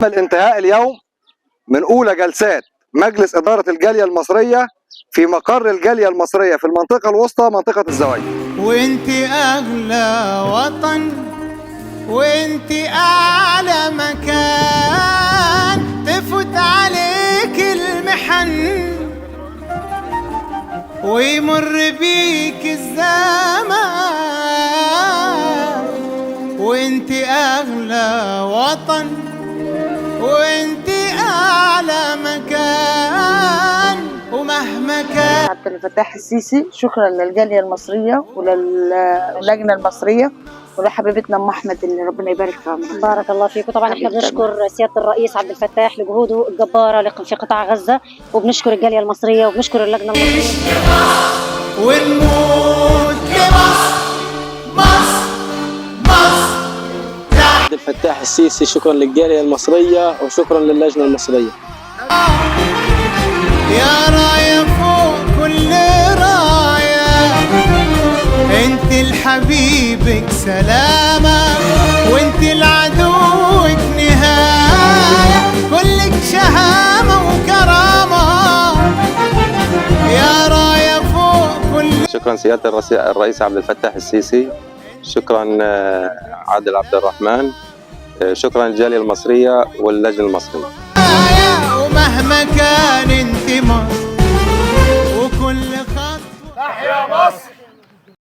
الانتهاء اليوم من أولى جلسات مجلس إدارة الجالية المصرية في مقر الجالية المصرية في المنطقة الوسطى، منطقة الزوايد. وانت أغلى وطن، وانت أعلى مكان، تفوت عليك المحن ويمر بيك الزمان. وانت أغلى وطن، وانت أعلى مكان، ومهما كان. عبد الفتاح السيسي، شكرا للجالية المصرية وللجنة المصرية ولحبيبتنا أم أحمد اللي ربنا يبارك في عمرها. بارك الله فيك. وطبعا احنا حبيبتي. بنشكر سيادة الرئيس عبد الفتاح لجهوده الجبارة في قطاع غزة، وبنشكر الجالية المصرية وبنشكر اللجنة المصرية. ونموت لمصر، مصر، مصر. عبد الفتاح السيسي، شكرا للجالية المصرية وشكرا للجنة المصرية. يا راية فوق كل راية، انت لحبيبك سلامة، وانت لعدوك نهاية، كلك شهامة وكرامة، يا راية فوق كل شكرا سيادة الرئيس عبد الفتاح السيسي، شكرا عادل عبد الرحمن، شكرا للجالية المصرية واللجنة المصرية. راية، ومهما كان انت مصر.